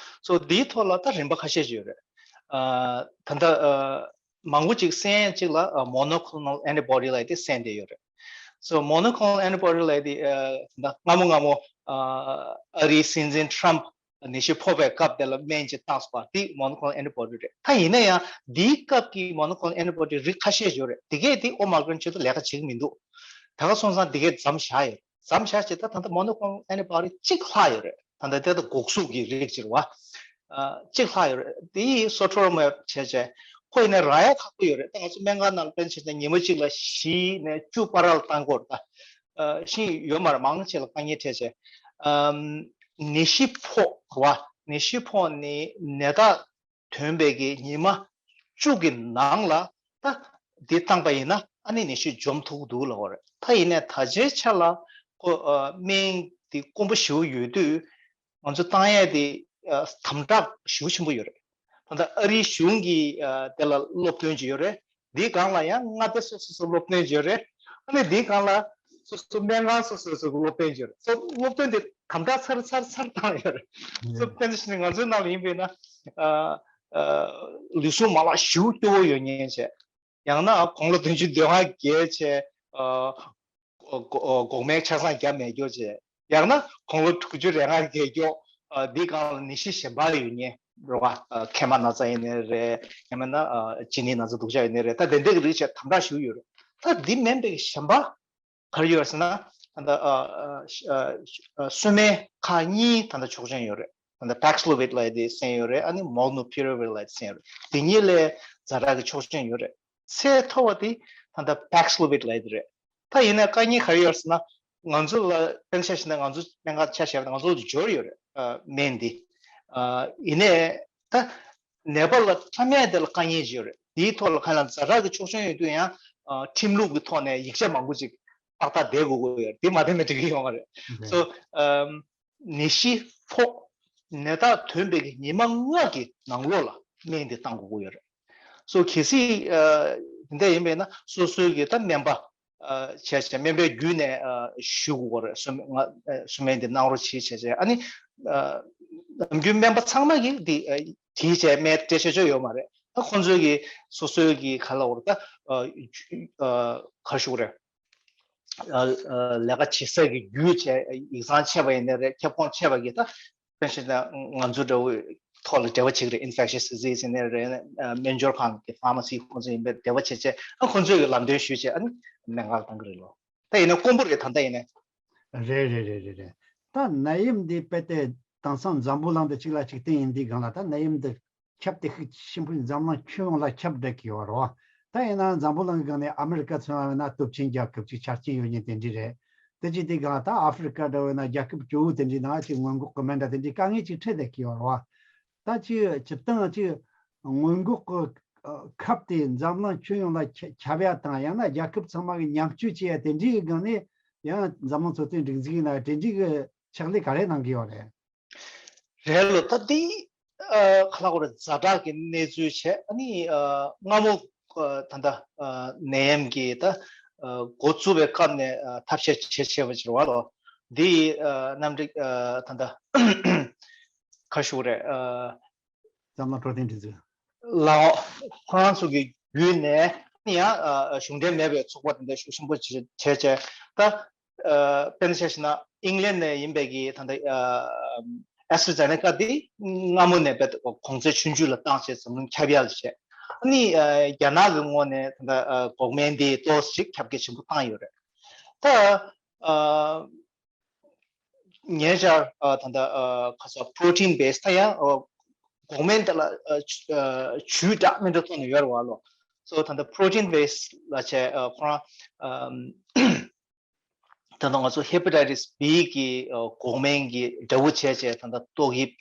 སོ་འདིའི་ཐོག་ལ་ད་རིམ་པ་ཁ་ཤས་ཅིག་ཡོད་རེད། ཨ་ད་ལྟ་ཨ་མང་པོ་ཅིག་སྔོན་ཅིག་ལ་ཨ་monoclonal antibody ལབ་ཡས་དེ་བཟོས་བསྡད་ཡོད་རེད། སོ་monoclonal antibody ལབ་ཡས་དེ་ཨ་ད་ལྟ་སྔ་མོ་སྔ་མོ་ཨ་ཨ་རིའི་སྲིད་འཛིན་ཊརམ་ནད་གཞི་ཕོག་པའི་སྐབས་དེ་ལ་སྨན་ཅིག་བཏང་སོང་བ། དེ་monoclonal antibody རེད། ད་ཡིན་ན་ཡང་འདིའི་སྐབས་ཀྱི་monoclonal antibody རིགས་ཁ་ཤས་ཡོད་རེད། དེ་གས་དེ་ཨོ་མ་ཀྲོན་ཆེད་དུ་ལས་ཀ་བྱེད་ཀྱི་མི་འདུག་ད་ག་སོང་ཙང་དེ་གས་མཚམས་བཞག་ཡོད། མཚམས་བཞག་བྱས་ད་ད་ལྟ་monoclonal antibody གཅིག་ལྷག་ཡོད་རེད། ད་ལྟ་དེ་ད་འགོག་གཟུགས་ཀྱི་རིགས་ཅིག་རེད་བ། ཨ་གཅིག་ལྷག་ཡོད་རེད། དེ་ཡིས་སོ་ཊོ་རོ་མ་བྱས་བྱས་ཁོ་ཡིན་ན་རག་ཡ་ཁག་པོ་ཡོད་རེད། ད་ང་ཚོ་སྨན་ཁང་ནང་ལ་དཔེར་ན་བྱས་ན་ཉི་མ་གཅིག་ལ་བཞི་ནས་བཅུ་བར་ལ་བཏང་དགོས་རེད་ད། ཨ་ཤིང་ཡོད་མ་རེད། མང་ཆེ་ལ་དཀའ་ངལ་འཕྲད་བྱས། ཨམ་ནད་གཞི་ཕོག་བ། ནད་གཞི་ཕོག་ནས་ནད་རྟགས་ཐོན་པའི་གི་ཉི་མ་བཅུ་གི་ནང་ལ་ད་འདི་བཏང་པ་ཡིན་ན་ཨ་ནི་ནད་གཞི་འཇོམས་ཐུབ་ཀྱི་འདུག་ལབ་པ་རེད། ད་ཡིན་ནའི་ད་ཆའི་ཆ་ལ་ཁོ་ཨ་སྨན་འདི་དཀོན་པོ་ཞེ་པོ་ཡོད་དུས་ང་ཚོ་བཏང་ཡས་དེ་ཨ་དམ་དྲག་ཞེ་པོ་ཆེན་པོ་ཡོད་རེད། ད་ལྟ་ཨ་རིའི་གཞུང་གིས་ཨ་དེ་ལ་སློབ་སྟོན་བྱས་ཡོད་རེད། འདིའི་སྒང་ལ་ཡང་མངའ་སྡེ་སོ་སོ་སོ་སློབ་སྟོན་བྱས་ཡོད་རེད། ཨ་ནི་འདིའི་སྒང་ལ་སོ་སོ་སྨན་ཁང་སོ་སོ་སོ་སློབ་སྟོན་བྱས་ཡོད་རེད། སོ་སློབ་སྟོན་དེ་དམ་དྲག་ཚར་ཚར་ཚར་བཏང་ཡོད་རེད། སོ་དཔེར་ན་ང་ཚོའི་ནང་ལ་ཡིན་པས་ན་ཨ་ཨ་ལུས་ཟུངས་མ་ལག་ཞེ་པོ་སྐྱོ་བོ་ཡོད་མཁན་བྱས། ཡང་ན་དགུང་ལོ་བདུན་ཅུ་དོན་ལྔ་བརྒལ་བྱས་ཨ་འགོག་སྨན་ཆ་ཚང་བརྒྱབ་མེད་སྐྱོ་བྱས། ཡང་ན་དགུང་ལོ་དྲུག་ཅུ་རེ་ལྔ་བརྒལ་སྐྱོ་ཨ་འདི་སྒང་ལ་ནད་གཞི་གཞན་པ་ཡོད་མཁན་རེད་བ། མཁལ་མ་ན་ཚ་ཡིན་ནའི་རེད། ཡང་མིན་ན་གཅིན་སྙི་ན་ཚ་སྡུག་ཅག་ཡིན་ནའི་རེད། ད་དེ་འདྲ་གི་རིགས་བྱས་དམ་དྲག་ཞུ་ཡོད་རེད། ད་འདི་མིན་པའི་གཞན་པ་ག་རེ་ཡོད་ཟེར་ན། ད་ལྟ་ཨ་ཨ་ཨ་གསོལ་སྨན་ཁག་གཉིས་ད་ལྟ་ཆོག་མཆན་ཡོད་རེད། ད་ལྟ་Paxlovid་ལབ་ཡ་དེ་གསན་ཡོད་རེད། ཨ་ནི་Molnupiravir་ལབ་ཡ་དེ་གསན་ཡོད་རེད། དེ་གཉིས་ལ་ཛ་དྲག་གི་ཆོག་མཆན་ཡོད་རེད། ཚད་མཐོ་བ་དེ་ད་ལྟ་Paxlovid་ལབ་ཡ་དེ་རེད། ད་ཡིན་ན་དཀའ་ངལ་ག་རེ་ཡོད་ཟེར་ན། ང་ཚོ་ལ་དཔེར་ན་ཆ་བཞག་ན་ང་ཚོ་སྨན་ཁང་ཆ་བཞག་ན་ང་ཚོ་ལ་འབྱོར་ཡོད་རེད། ཨ་སྨན་འདི་ཨ་ཡིན་ནའི་ད་ནད་པ་ལ་ཕྲ་མས་དེ་ལ་དཀའ་ངལ་ཅིག་ཡོད་རེད། དེའི་ཐོག་ལ་ཁ་ལ་ཛ་དྲག་གི་ཆོག་མཆན་ཡོད་དུས་ཡང་ཨ་ཁྲིམས་ལུགས་ཀྱི་ཐོག་ནས་ཡིག་ཆ་མང་པོ་ཅིག་ཏག་ཏག་བསྡད་དགོས་ཀྱི་ཡོད་རེད། དེ་མ་བསྡད་ན་འགྲིག་གི་ཡོད་མ་རེད། ལགས། སོ་ཨམ་ནད་གཞི་ཕོག་ནད་རྟགས་ཐོན་པའི་གི་ཉི་མ་ལྔ་གི་ནང་ལོགས་ལ་སྨན་དེ་བཏང་དགོས་ཀྱི་ཡོད་རེད། སོ་གལ་སྲིད་ཨ་དེ་འདྲ་ཡིན་པས་ན་སོ་སོའི་གི་ད་སྨན་པ་ཨ་བྱས་བྱས་སྨན་པའི་བརྒྱུད་ནས་ཨ་ཞུ་དགོས་ཀྱི་རེད། གསོལ་སྨན་ང་ཨ་གསོལ་སྨན་འདི་གནང་རོགས་གྱིས་བྱས་བྱས། ཨ་ནི་ཨ་ནམ་རྒྱུན་སྨན་པ་ཚང་མ་གིས་འདི་ཨ་བྲིས་བྱས་སྨན་སྤྲད་ཆོག་ཆོག་ཡོད་མ་རེད། ད་ཁོང་ཚོའི་གི་སོ་སོའི་གི་ག་ལབ་དགོས་རེད། ད་ཨ་ཨ་ག་རེ་ཞུ་དགོས་རེད། ཨ་ཨ་ལས་ཀ་བྱེད་སའི་གི་བརྒྱུད་བྱས་ཡིག་ཚང་ཆད་པ་ཡིན་ནའི་རེད། ཁྱབ་ཁོངས་ཆད་པ་གི་ད་དཔེར་ན་ཆ་བཞག་ན་ང་ཚོ་འདྲ་བོའི་ཐོག་ལ་འབྲེལ་བ་བྱེད་ཀྱི་རེད། Infectious Disease་ཡིན་ནའི་རེད། ཨ་སྨན་སྦྱོར་ཁང་གི་Pharmacy་ཁོང་ཚོ་ཡིན་པས་འབྲེལ་བ་བྱེད་བྱས། ཨ་ཁོང་ཚོས་གི་ལམ་སྟོན་ཞུས་བྱས་ཨ་ནི་སྨན་ཁང་ལ་བཏང་གི་རེད་ལོ། ད་ཡིན་ན་དཀོན་པོ་རེད་ད་ལྟ་ཡིན་ནའི། རེད་རེད་རེད་རེད་རེད། ད་ནད་ཡམས་འདི་རྦད་དེ་དེང་སང་འཛམ་བུ་གླིང་འདི་གཅིག་ལ་གཅིག་བརྟེན་ཡིན་དུས་སྒང་ལ་ད་ནད་ཡམས་འདི་ཁྱབ་གདལ་ཤུགས་ཆེན་པོ་འཛམ་གླིང་ཁྱོན་ཡོངས་ལ་ཁྱབ་བསྡད་ཀྱི་ཡོད་རེད་བ། ད་ཡིན་ན་འཛམ་བུ་གླིང་གི་སྒང་ནས་ཨ་མི་རི་ཀ་མཚོན་པ་ཡིན་ན་སྟོབས་ཆེན་རྒྱལ་ཁབ་ཅིག་ཆ་རྐྱེན་ཡོད་མཁན་དེ་འདྲ་རེད། དེ་ཅི་དེ་ག་ད་ཨ་ཧྥི་རི་ཀ་འདྲ་བོ་ཡིན་ན་རྒྱལ་ཁབ་སྐྱོ་བོ་དེ་འདྲའི་ནང་ཅིག་སྔོན་འགོག་གི་སྨན་འདྲ་དེ་འདྲའི་དཀའ་ངལ་ཅིག་འཕྲད་བསྡད་ཀྱི་ཡོད་རེད་བ། ད་ཅིག་སྤྱིར་བཏང་ཅིག་སྔོན་འགོག་གི་ཁབ་དེ་འཛམ་གླིང་ཁྱོན་ཡོངས་ལ་ཁྱབ་ཡ་དང་ཡང་ན་རྒྱལ་ཁབ་ཚང་མ་གི་མཉམ་སྤྱོད་བྱེད་ཡ་དེ་འདྲའི་སྒང་ནས་ཡང་འཛམ་གླིང་འཚོ་རྟེན་སྒྲིག་འཛུགས་ཡིན་ན་དེ་འདྲའི་གི་ཕྱག་ལས་ག་རེ་གནང་གི་ཡོད་རེད། རེད་ལོ། ད་འདི་ཨ་ག་ལབ་དགོས་རེད། ཛ་དྲག་གི་གནས་ཚུལ་བྱས། ཨ་ནི་ཨ་སྔ་མོ་ཨ་ད་ལྟ་ཨ་ནད་ཡམས་ཀྱི་ད་ཨ་འགོ་བཙུགས་པའི་སྐབས་ནས་ཨ་ཐབས་ཤེས་བྱེད་བྱས་པ་ཅིག་རེད་བ་ལོ། འདི་ཨ་གནམ་བདེ་ཨ་ད་ལྟ་ག་ཞུ་དགོས་རེད། ཨ་འཛམ་གླིང་འཕྲོད་བསྟེན་སྒྲིག་འཛུགས་ལའོ། ཁོ་རང་ཚོ་གི་བརྒྱུད་ནས་ཡང་ཨ་གཞུང་འབྲེལ་མེད་པའི་ཚོགས་པ་དེ་འདྲ་ཤུགས་ཆེན་པོ་བྱས་བྱས་ད། ཨ་དཔེར་ན་ཆ་བཞག་ན་ཨིང་ལན་ནས་ཡིན་པའི་གི་ད་ལྟ་ཨ་ཨེ་སི་ཊ་ར་ཛེ་ནེ་ཀ་འདི་སྔ་མོ་ནས་རྦད་དེ་གོང་ཚད་ཆུང་ཆུང་ལ་བཏང་བྱས་འཛམ་གླིང་ཁྱབ་ཡ་ལ་བྱས། ཨ་ནི་ཨ་རྒྱ་ནག་གི་ངོས་ནས་ད་ལྟ་ཨ་འགོག་སྨན་འདི་ཏོག་ཙམ་ཁྱབ་གལ་ཆེན་པོ་བཏང་ཡོད་རེད། ད་ཨ་ཉེ་ཆར་ཨ་ད་ལྟ་ཨ་ཁ་ས་protein base་ད་ཡང་ཨ་འགོག་སྨན་དེ་ལ་ཨ་ཨ་བྱུས་འདྲ་མི་འདྲ་བཏོན་ནས་ཡོད་རེད་བ་ལོ། སོ་ད་ལྟ་protein base་ལ་བྱས་ཨ་ཁོ་རང་ཨ་ད་ལྟ་ང་ཚོ་hepatitis B་གི་ཨ་འགོག་སྨན་གྱི་འདྲ་པོ་བྱས་བྱས་ད་ལྟ་ཏོག་དབྱིབས་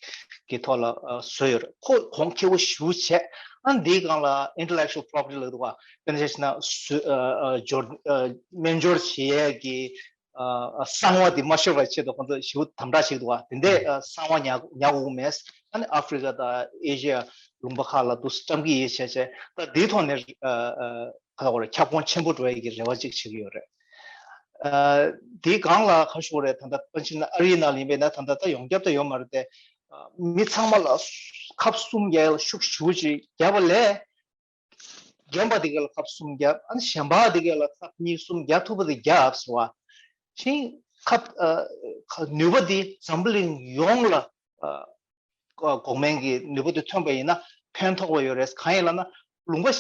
ཀྱི་ཐོག་ལ་ཨ་བཟོས་ཡོད་རེད། ཁོ་གོང་ཁེ་པོ་ཞེ་པོ་བྱས། ཨ་འདིའི་སྒང་ལ་intellectual property་ལབ་འདུག་ག་དཔེར་ན་ཆ་བཞག་ན་སུ་ཨ་ཨ་སྦྱོར་ཨ་སྨན་སྦྱོར་བྱེད་ཡས་ཀྱི་ཨ་ཨ་གསང་བ་འདི་མ་ཤོར་བའི་ཆེད་དུ་ཁོང་ཚོ་ཞེ་པོ་དམ་དྲག་བྱེད་ཀྱི་འདུག་ག་དེ་འདྲས་ཨ་གསང་བ་ཉར་ཉར་དགོས་ཀྱི་མེད། ཨ་ནི་ཨ་ཧྥི་རི་ཀ་དང་ཨེ་ཤི་ཡ་ལུང་པ་ཁག་ལ་འདུག་བཀྲམ་གྱི་ཡོད་བྱས་བྱས། ད་འདིའི་ཐོག་ནས་ཨ་ཨ་ག་ལབ་དགོས་རེད། ཁྱབ་ཁོངས་ཆེན་པོ་འགྲོ་ཡས་ཀྱི་རེ་བ་ཅིག་བྱེད་ཀྱི་ཡོད་རེད། ཨ་འདིའི་སྒང་ལ་ག་རེ་ཞུ་དགོས་རེད། ད་ལྟ་ཕལ་ཆེར་ན་ཨ་རིའི་ནང་ལ་ཡིན་པས་ན་ད་ལྟ་ད་ཡོངས་ཁྱབ་ད་ཡོད་མ་རེད་དེ། ཨ་མི་ཚང་མ་ལ་ཁབ་གསུམ་བརྒྱབ་ཤུགས་ཞེ་པོ་ཅིག་བརྒྱབ་པ་ལས། རྒན་པ་དེ་ག་ལ་ཁབ་གསུམ་བརྒྱབ། ཨ་ནི་གཞན་པ་དེ་ག་ལ་ཁབ་གཉིས་གསུམ་བརྒྱབ་ཐུབ་པ་དེ་བརྒྱབ་ཟེར་བ། ཕྱིན་ཁབ་ཨ་ཁ་ནུས་པ་དེ་འཛམ་བུ་གླིང་ཡོངས་ལ་ཨ་འགོག་སྨན་གྱི་ནུས་པ་དེ་ཐོན་པ་ཡིན་ན་ཕན་ཐོགས་པ་ཡོད་རེད། གང་ཡིན་ལབ་ན་ལུང་པ་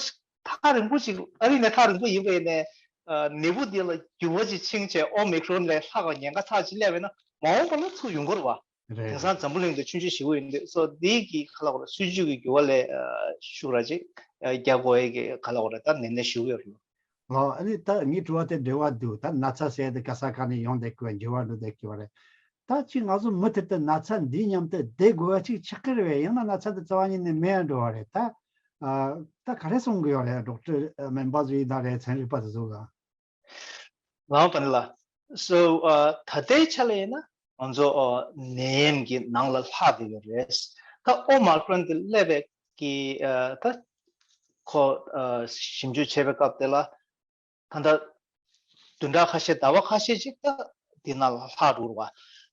ཐག་རིང་པོ་ཅིག་ཨ་རི་ནས་ཐག་རིང་པོ་ཡིན་པ་ཡིན་ནའི་ཨ་ནད་འབུ་དེ་ལ་འགྱུར་བ་ཅིག་ཕྱིན་བྱས་ཨོ་མི་ཀྲོན་ལས་ལྷག་པའི་ཉེན་ཁ་ཚ་ཅིག་སླེབས་པ་ཡིན་ན་མ་འོངས་པ་ལ་ཚུར་ཡོང་གི་རེད་བ། རེད། དེང་སང་འཛམ་བུ་གླིང་དུ་ཆུང་ཆུང་ཞེ་པོ་ཡིན་དུས་སོ་འདི་གི་ག་ལབ་དགོས་རེད། སྲིད་ཇུས་ཀྱི་འགྱུར་བ་ལས་ཨ་ཤུགས་ར་ཅིག་ཨ་རྒྱག་དགོས་ཡས་ཀྱི་ག་ལབ་དགོས་རེད། ད་ནན་ནན་ཞུ་གི་ཡོད་རེད། ལགས། ཨ་ནི་ད་ངའི་དྲི་བ་དེ་འབྲེལ་བ་འདུག་ད་ན་ཚ་ཟེར་དེ་ག་ས་ག་ནས་ཡོང་བསྡད་ཀྱི་ཡོད། འགྱུར་བ་འགྲོ་བསྡད་ཀྱི་ཡོད་རེད། ད་ཅིག་ང་ཚོ་མུ་མཐུད་དུ་ན་ཚ་འདིའི་མཉམ་དུ་བསྡད་དགོས་པ་ཅིག་ཆགས་ཀྱི་རེད་པས། ཡང་ན་ན་ཚ་འདི་རྩ་བ་ཉིད་ནས་མེད་ཡ་འགྲོ་བ་རེད། ད་ཨ་ད་ག་རེ་གསུང་གི་ཡོད་རེད། ཌོག་ཊར་སྨན་པ་ཚོ་ཡིན་ན་རེད། ཚན་རིག་པ་དེ་ཚོ་ག་ལའོ་པ་ནི་ལ། So ཨ་ད་ལྟའི་ཆ་ལ་ཡིན་ན་ང་ཚོ་ཨ་ནད་ཡམས་ཀྱི་ནང་ལ་ལྷག་བསྡད་ཡོད་རེད། ད་ཨོ་མ་ཀྲོན་དེ་སླེབས་པའི་གི་ཨ་ད་ཁོ་ཨ་ཞིབ་འཇུག་བྱས་པའི་སྐབས་དེ་ལ་ད་ལྟ་བདུན་ཕྲག་ཁ་ཤས་ཟླ་བ་ཁ་ཤས་ཅིག་ད་དེ་ནང་ལ་ལྷག་འགྲོ་བ།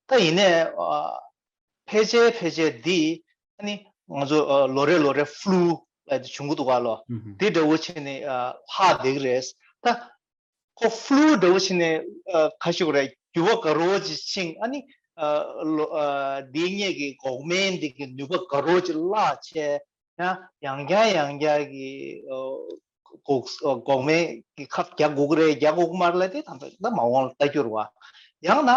ད་ཡིན་ནའི་ཨ་ཕལ་ཆེར་ཕལ་ཆེར་འདི་ཨ་ནི་ང་ཚོ་ཨ་ལོ་རེ་ལོ་རེ་ཕུ་ལུ་ལབ་དེ་བྱུང་གི་འདུག་ག་ལོ། ཨུ་ཧུ། དེ་འདྲ་བོ་བྱས་ནས་ཨ་ལྷག་བསྡད་ཀྱི་རེད། ད་ཁོ་ཕུ་ལུ་འདྲ་བོ་བྱས་ནས་ཨ་ག་ཞུ་དགོས་རེད། འགྱུར་བ་དགའ་རབ་ཅིག་ཕྱིན། ཨ་ནི་ཨ་ལོ་ཨ་འདིའི་སྔོན་གྱི་འགོག་སྨན་འདི་གི་ནུས་པ་དགའ་རབ་ཅིག་བརླག་བྱས། ཡང་ཡང་བསྐྱར་ཡང་བསྐྱར་གྱི་ཨ་འགོག་ཨ་འགོག་སྨན་གྱི་ཁབ་རྒྱག་དགོས་ཀྱི་རེད། རྒྱག་དགོས་ཀྱི་མ་རེད་ལབ་དེ་ད་ལྟ་ད་མ་འོངས་ལ་ལྟ་རྒྱུ་རེད་པ། ཡང་ན་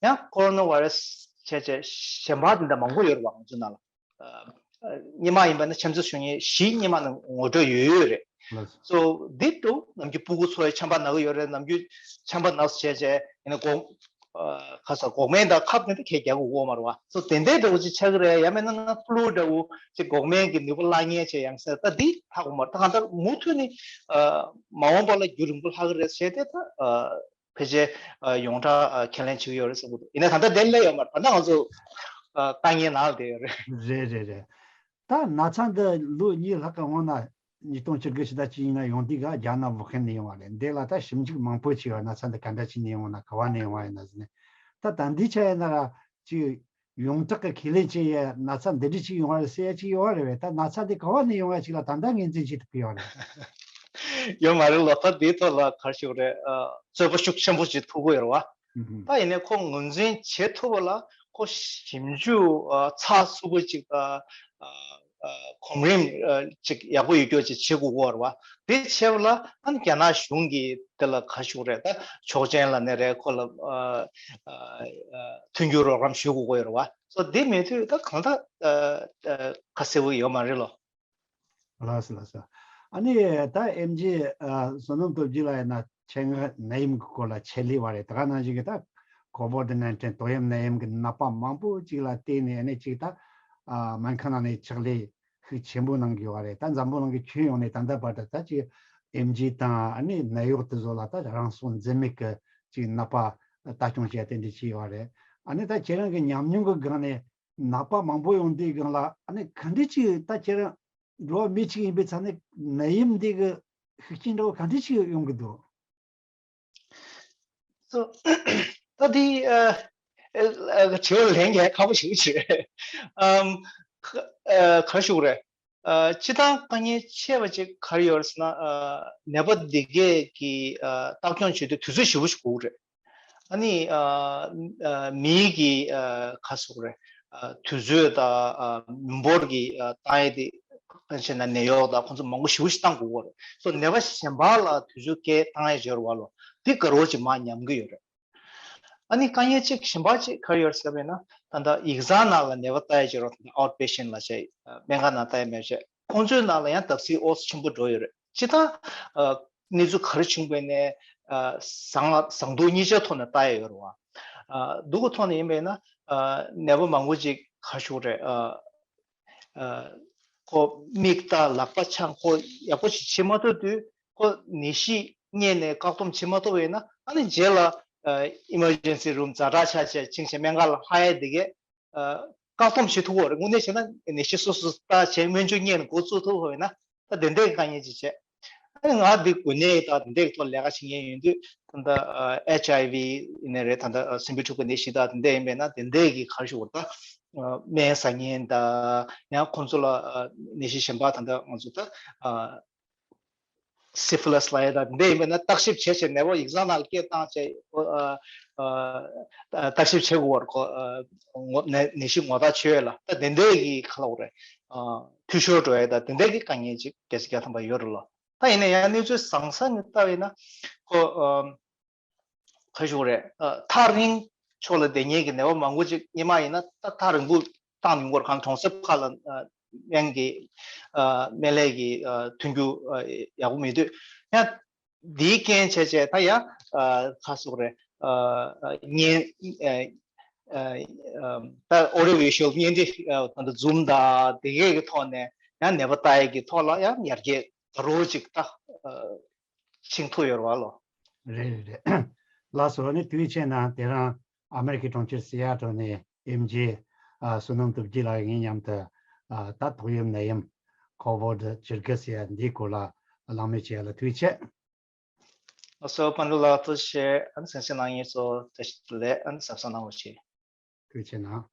ཡང་ཀོ་རོ་ན་བྷ་ར་སི་བྱས་བྱས་གཞན་པ་དེ་འདྲ་མང་པོ་ཡོད་རེད་པ། ང་ཚོ་ནང་ལ་ཨ་སྔོན་མ་ཡིན་པ་ན་ཆམ་ཚ་ཞུ་མཁན་བཞི་སྔོན་མ་ནས་ངོ་སྤྲོད་ཡོད་ཡོད་རེད། ལགས་སོ། So འདི་འདྲ་ནམ་རྒྱུན་ཕྲུ་གུ་ཚོ་ཡི་ཆམ་པ་ན་གི་ཡོད་རེད། ནམ་རྒྱུན་ཆམ་པ་ན་བྱས་བྱས་ཡིན་ན་འགོག་ཨ་ཁ་ས་འགོག་སྨན་དང་ཁབ་དེ་འདྲ་ཁྱེད་རྒྱག་དགོས་མ་རེད་པ། So དེ་འདྲའི་འདྲ་བོ་ཅིག་ཆགས་ཀྱི་རེད། ཡང་མིན་ན་ཕུ་ལུ་འདྲ་བོ་ཅིག་འགོག་སྨན་གྱི་ནུས་པ་བརླག་མཁན་བྱས་ཡང་ཟེར། ད་འདི་ཧ་གོ་མ་རེད། ད་གང་ལྟར་མུ་མཐུད་ནས་ཨ་མ་འོངས་པ་ལ་རྒྱུན་རིང་པོ་ལྷག་གི་རེད་ཟེར་དེ་ད་ཨ་ཕལ་ཆེར་ཨ་ཡོངས་གྲགས་ཨ་ཁས་ལེན་བྱེད་ཀྱི་ཡོད་རེད་བསམ་གྱི་འདུག་ཡིན་ན་ད་ལྟ་དེ་སླེབས་ཡོད་མ་རེད། ད་ང་ཚོ་ཨ་དཀའ་ངལ་ནང་ལ་བསྡད་ཡོད་རེད། རེད་རེད་རེད། ད་ན་ཚ་འདི་ལོ་གཉིས་ལྷག་གི་སྔོན་ན་ཉིས་སྟོང་བཅུ་དགུ་ཕྱི་ཟླ་གཅིག་ཡིན་ན་ཡོང་དུས་ག་རྒྱ་ནག་ཝུ་ཧན་ནས་ཡོང་བ་རེད། འདི་ལ་ད་ཞིབ་འཇུག་མང་པོ་བྱས་པ། ན་ཚ་འདི་ག་འདྲ་ཅིག་ནས་ཡོང་བ་ན་ག་བ་ནས་ཡོང་བ་ཡིན་ན་ཟེར་ནས། ད་ད་འདི་ཆ་ཡིན་ན་ར་ཅིག་ཡོངས་གྲགས་ཀྱི་ཁས་ལེན་བྱས་ཡ་ན་ཚ་འདི་འདྲ་ཅིག་ཡོང་བ་རེད་ཟེར་ཡ་ཅིག་ཡོད་བ་རེད་པས། ད་ན་ཚ་འདི་ག་བ་ནས་ཡོང་བ་ཅིག་ལ་ད་ལྟ་ངོས་འཛིན་བྱེད་ཐུབ་ཀྱི་ཡོད་རེད། ཡོད་མ་རེད་ལོ། ད་འདིའི་ཐོག་ལ་ག་རེ་ཞུ་དགོས་རེད། ཨ་རྩོད་པ་ཤུགས་ཆེན་པོ་བྱེད་ཐུབ་ཀྱི་ཡོད་རེད་པ། ཨུ་ཧུམ། ད་ཡིན་ནའི་ཁོ་ངོས་འཛིན་བྱེད་ཐུབ་པ་ལ་ཁོ་ཞིབ་འཇུག་ཨ་ཚགས་ཚུད་པོ་ཅིག་དང་ཨ་ཨ་གོམ་རིམ་ཨ་ཅིག་ཡག་པོ་ཡོད་རྒྱུ་ཅིག་བྱེད་དགོས་ཀྱི་ཡོད་རེད་པ། དེ་བྱས་པ་ལ་ཨ་ནི་རྒྱ་ནག་གཞུང་གིས་དེ་ལ་ག་རེ་ཞུ་དགོས་རེད། ད་ཆོག་མཆན་ལབ་ནའི་རེད། ཁོ་ལ་ཨ་ཨ་ཨ་མཐུན་འགྱུར་རོགས་རམ་ཞུ་དགོས་ཀྱི་ཡོད་རེད་པ། སོ་དེ་མེད་དུས་ད་གང་ལྟར་ཨ་ཨ་ཁ་གསལ་པོ་ཡོད་མ་རེད་ལོ། ལགས་སོ་ལགས་སོ། ཨ་ནི་ད་ཨེམ་ཆི་ཨ་བསོད་ནམས་སྟོབས་རྒྱས་ལགས་ཡིན་ན་ཆེད་མངགས་ནད་ཡམས་ཀྱི་སྐོར་ལ་ཆེད་ལས་པ་རེད། ད་ག་ནང་བཞིན་གྱི་ད་ཀོ་ཝི་ཌི་ནའིན་ཊིན་ཏོག་དབྱིབས་ནད་ཡམས་ཀྱི་ནད་པ་མང་པོ་ཅིག་ལ་བལྟས་ནས་ཨ་ནི་ཅིག་ད་ཨ་སྨན་ཁང་ནང་ནས་ཕྱག་ལས་ཤུགས་ཆེན་པོ་གནང་གི་ཡོད་རེད། ད་འཛམ་བུ་གླིང་གི་ཁྱོན་ཡོངས་ནས་ད་ལྟ་བར་དུ་ད་ཅིག་ཨེམ་ཆི་དང་ཨ་ནི་ནད་གཡོག་དེ་ཚོ་ལ་ད་རང་སྲོག་འཛིན་མེད་ཀྱི་ཅིག་ནད་པ་ལྟ་སྐྱོང་བྱས་དེ་འདྲ་བྱས་ཡོད་རེད། ཨ་ནི་ད་ཁྱེད་རང་གི་ཉམས་མྱོང་གི་སྒང་ནས་ནད་པ་མང་པོ་ཡོང་དུས་སྒང་ལ་ཨ་ནི་ག་འདྲ་ཅིག་ད་ཁྱེད་རང་འགྲོ་བ་མི་གཅིག་ཡིན་པའི་ཆ་ནས་ནད་ཡམས་འདི་གི་ཤུགས་རྐྱེན་འདྲ་བོ་ག་འདྲ་ཞིག་ཡོང་གི་འདུག So ད་འདི་ཨ་ཨ་དྲི་བ་ལན་རྒྱག་ཁག་པོ་ཞིག་བྱས། ཨམ་ཁ་ཨ་ག་རེ་ཞུ་དགོས་རེད། ཨ་སྤྱིར་བཏང་དཀའ་ངལ་ཆེ་བ་ཅིག་ག་རེ་ཡོད་རེད་ཟེར་ན། ཨ་ནད་པ་འདི་གས་ཀྱི་ཨ་བརྟག་སྐྱོང་བྱེད་དུས་དུས་ཚོད་ཞེ་པོ་ཞིག་འགོར་གྱི་རེད། ཨ་ནི་ཨ་ཨ་མིའི་གི་ཨ་ག་རེ་ཟེར་དགོས་རེད། ཨ་དུས་ཚོད་དང་ཨ་མི་འབོར་གྱི་ཨ་བཏང་ཡས་དེ་བྱས་ན་ནད་གཡོག་དང་ཁོང་ཚོ་མང་པོ་ཞེ་པོ་ཞིག་བཏང་དགོས་ཀྱི་རེད། སོ་ནད་པ་གཞན་པ་ལ་དུས་ཚོད་བསྐྱལ་བཏང་ཡས་སྦྱོར་བ་ལོ། འདི་དགའ་རབ་ཅིག་མར་ཉམས་ཀྱི་ཡོད་རེད། ཨ་ནི་དཀའ་ངལ་གཅིག་གཞན་པ་གཅིག་ག་རེ་ཡོད་རེད་ཟེར་བ་ཡིན་ན། ད་ལྟ་ཡིག་ཚང་ནང་ལ་ནད་པ་ལྟ་ཡས་སྦྱོར་བ་དང་། out patient ལབ་བྱས་སྨན་ཁང་ནང་ལྟ་ཡས་མེད་བྱས། ཁོང་ཚོའི་ནང་ལ་ཡང་བརྡབ་གསིག་ཨོ་ཙམ་ཆེན་པོ་འགྲོ་ཡོད་རེད། སྤྱིར་བཏང་ཨ་གནས་ཚུལ་ག་རེ་བྱུང་བ་ཡིན་ནའི་ཨ་བཟང་ལ་བཟང་སྡུག་གཉིས་ཆ་ཐོག་ནས་ལྟ་ཡས་ཡོད་རེད་པ། ཨ་སྡུག་གི་ཐོག་ནས་ཡིན་པ་ཡིན་ན་ཨ་ནད་པ་མང་པོ་ཅིག་ག་རེ་ཞུ་དགོས་རེད། ཨ་ཨ་ཁོ་མིག་ལྟ་ལག་པ་འཆང་ཁོ་ཡག་པོ་ཞིག་བྱེད་མ་ཐུབ་དུས། ཁོ་ནད་གཞི་རྙེད་ནས་བཀག་སྡོམ་བྱེད་མ་ཐུབ་པ་ཡིན་ན། ཨ་ནི་རྗེས་ལ་ཨ་emergency room ཛ་དྲག་ཆགས་བྱས་ཕྱིན་བྱས་སྨན་ཁང་ལ་ལྷག་ཡས་དེ་གས་ཨ་བཀག་སྡོམ་བྱེད་ཐུབ་ཀྱི་ཡོད་རེད། དངོས་གནས་བྱས་ན་ནད་གཞི་སོ་སོ་ལྟ་བྱས་སྨན་བཅོས་རྙེད་ནས་འགོ་བཙུགས་ཐུབ་པ་ཡིན་ན། ད་དེ་འདྲའི་དཀའ་ངལ་ཅིག་བྱས། ཨ་ནི་ང་འདི་འགོས་ནད་དང་དེ་འདྲའི་ཐོག་ལས་ཀ་བྱེད་མཁན་ཡིན་དུས། ད་ལྟ་ཨ་ཨེཆ་ཨའི་ཝི་ཡིན་ནའི་རེད། ད་ལྟ་ཨ་སྲིན་བུ་འཁྲུག་པའི་ནད་གཞི་དང་དེ་འདྲ་ཡིན་པས་ན། དེ་འདྲའི་གི་ག་རེ་ཞུ་དགོས་རེད། ད་ཨ་སྨན་ཟ་མཁན་དང་། ཡང་ཁོང་ཚོ་ལ་ཨ་ནད་གཞི་གཞན་པ་ད་ལྟ་ང་ཚོ་ད་ཨ་སི་ཕི་ལི་སི་ལབ་ཡས་དང་དེ་འདྲ་ཡིན་པས་ན། བརྟག་ཞིབ་བྱས་བྱས་ནད་པ་ཡིག་ཚང་ནང་ལ་སྐད་བཏང་བྱས། ཨ་ཨ་བརྟག་ཞིབ་བྱེད་དགོས་རེད་ཁོ། ཨ་ངོ་ནད་ནད་གཞི་ངོ་ཐག་ཆོད་ཡས་ལ། ད་དེ་འདྲའི་གི་ག་རེ་ལབ་དགོས་རེད། ཨ་འཐུས་ཤོར་འགྲོ་ཡས་དང་དེ་འདྲའི་གི་དཀའ་ངལ་ཅིག་བརྒྱ་ཆ་བརྒྱ་ཐམ་པ་ཡོད་རེད་ལོ། ད་ཡིན་ན་ཡང་གནས་ཚུལ་བཟང་ས་ནས་ལྟ་བ་ཡིན་ན། ཁོ་ཨ་ག་རེ་ཞུ་དགོས་རེད། ཨ་ཐག་རིང་ཕྱོགས་ལ་བསྡད་མཁན་གྱི་ནད་པ་མང་པོ་ཅིག་སྔོན་མ་ཡིན་ན་ད་ཐག་རིང་པོ་བཏང་མྱོང་གི་ཡོད་རེད། གང་གྲོང་གསེབ་ཁག་ལ་ཨ་སྨན་གྱི་ཨ་སྨན་ལས་ཀྱི་ཨ་མཐུན་འགྱུར་ཨ་ཡག་པོ་མེད་དུས། ཡང་འདིའི་རྐྱེན་བྱས་བྱས་ད་ཡང་ཨ་ག་རེ་ཟེར་དགོས་རེད། ཨ་ཨ་གཉན་ཨ་ ཨ་ཨ་ད་audio visual བརྙན་འཕྲིན་ཨ་ད་ལྟ་Zoom་དང་དེ་གའི་གི་ཐོག་ནས་ཡང་ནད་པ་ལྟ་ཡས་ཀྱི་ཐོག་ལ་ཡང་ཡར་རྒྱས་ད་རུང་ཅིག་ད་ཨ་ཕྱིན་ཐུབ་ཡོད་རེད་བ་ལོ། རེད་རེད་རེད། ལགས་སོ། ཨ་ནི་དུས་ཆེན་ནང་དེ་རང་ཨ་མེ་རི་ཁའི་གྲོང་ཁྱེར་སི་ཨེ་ཊལ་ནས་ཨེམ་ཆི་ཨ་བསོད་ནམས་སྟོབས་རྒྱས་ལགས་ངའི་མཉམ་དུ་ཨ་ད་ཏོག་དབྱིབས་ནད་ཡམས་ཁོ་བིཌ་བཅུ་དགུ་ཟེར་ཡ་འདིའི་སྐོར་ལ་གླེང་མོལ་བྱེད་ཡ་ལ་ཐུགས་རྗེ་ཆེ། ཨ་སོ་པན་ལུ་ལགས་ཐུགས་རྗེ་ཆེ། ཨ་ནི་གསན་གཟིགས་གནང་མཁན་ཚོ་བཀྲ་ཤིས་བདེ་ལེགས། ཨ་ནི་གཟབ་གཟབ་གནང་རོགས་བྱེད། ཐུགས་རྗེ་གནང་།